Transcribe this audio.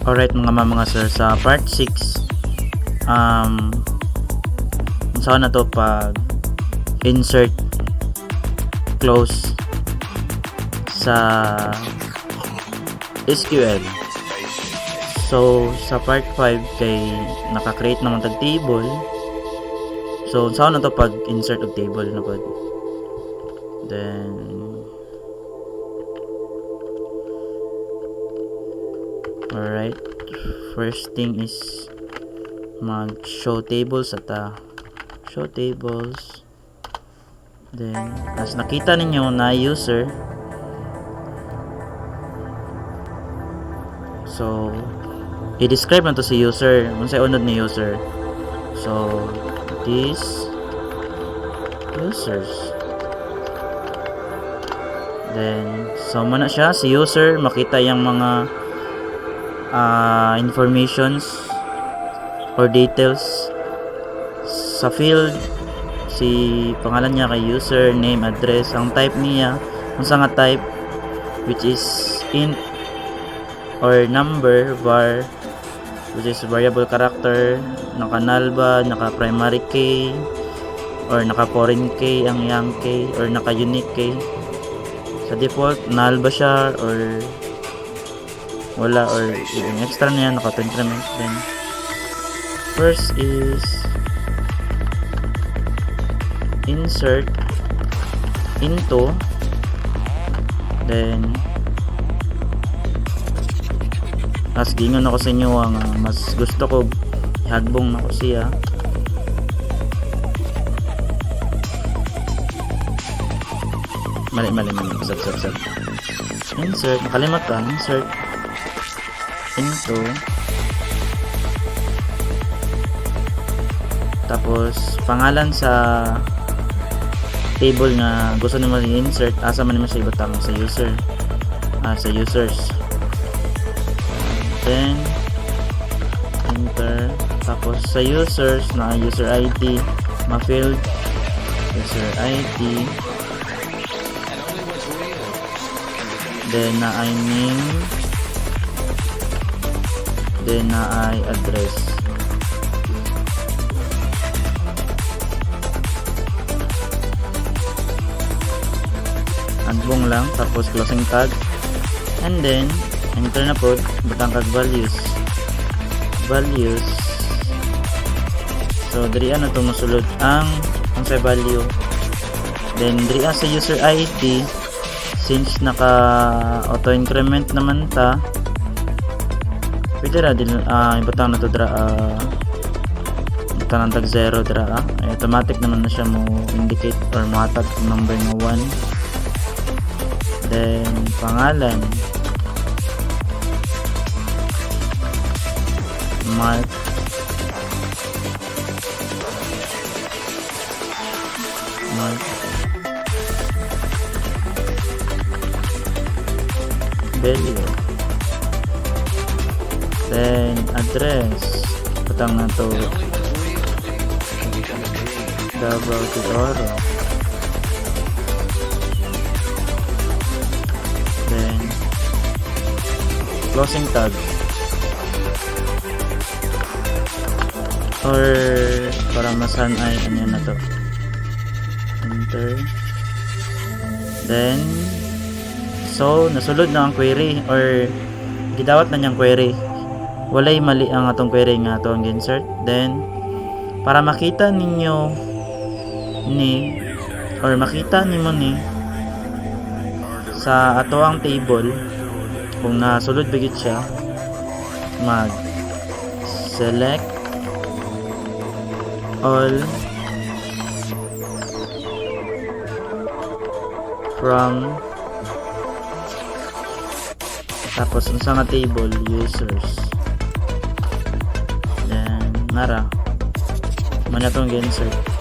Alright, mga ma'am, mga sir, sa part 6, saan na to pag insert close sa SQL. So sa part 5 kay naka-create naman tag table. So saan na to pag insert og table na pod? Then alright, first thing is mag show tables at show tables. Then as nakita ninyo na user, so i-describe na to si user, unsay unod ni user. So this users, then so mo na siya si user, makita yung mga informations or details sa field. Si pangalan niya kay user, name, address, ang type niya, unsa nga type, which is int or number, var, which is variable character, naka null ba, naka primary key or naka foreign key ang iyang key, or naka unique key. Sa default, null ba siya or wala, or yung extra niya naka increment. Then first is insert into, then as gingon ako sa inyo ang mas gusto ko ihagbong na ko siya. Mali, mali, mali, sub, sub, sub, insert, nakalimot ka, insert into, tapos pangalan sa table nga gusto nimo i-insert, asa man nimo siya ibutang, sa user, sa users. Then enter, tapos sa users na user ID, ma-field user ID, then na ay name, then na ay address. Agbong lang, tapos closing tag, and then enter na po, butang kag values, values. So diri na to mosulod ang unsay value. Then diri sa user ID, since naka auto increment naman ta, pwede ra din ibutang na to dira, butang ang tag 0 dira, ay automatic naman na siya mo indicate or mohatag og number nga 1. Then pangalan, Mark Mark Bello. Then address, butang na to Davao de Oro. Then closing tag, or para masan ay ano na to, enter. Then so nasulod na ang query or gidawat na niyang query, walay mali ang atong query nga ato ang insert. Then para makita ninyo ni or makita nimo ni sa ato ang table kung nasulod ba gid siya, mag select all from, tapos unsa nga table, users. Then nara man atong insert.